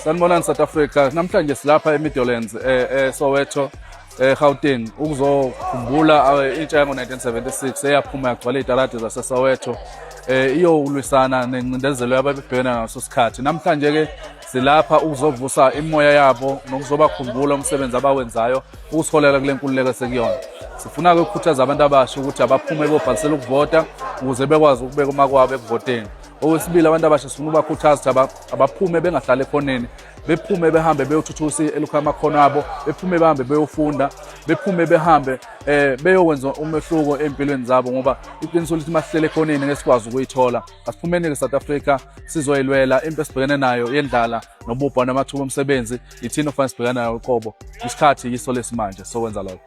Sanibonani South Africa. Namhlanje silapha eMidlands eSoweto eGauteng ukuzokhumbula intsha yango-1976 eyaphuma yagcwala iy'taladi zaseSoweto iyolwisana nengcindezelo yababebhekene naso sikhathi. Namhlanje-ke silapha ukuzovusa imimoya yabo nokuzobakhumbula umsebenzi abawenzayo ukusiholela kule nkululeko esekuyona. Sifuna-ke ukukhuthaza abantu abasha ukuthi abaphume bobhalisela ukuvota ukuze bekwazi ukubeka umakwabo ekuvoteni. Okwesibili, abantu abasha sifuna ukubakhuthaza ukuthi abaphume bengahlali ekhoneni, bephume behambe beyothuthukisa elokhu amakhono abo, bephume behambe beyofunda, bephume behambe beyokwenza umehluko ey'mpilweni zabo, ngoba iqiniso lithi masihlele ekhoneni ngeke sikwazi ukuyithola. Asiphumeni-ke South Africa sizoyilwela impi esibhekene nayo yendlala nobubha namathuba omsebenzi, yithina okufanele sibhekane nayo uqobo. Isikhathi yiso lesimanje sokwenza lokho.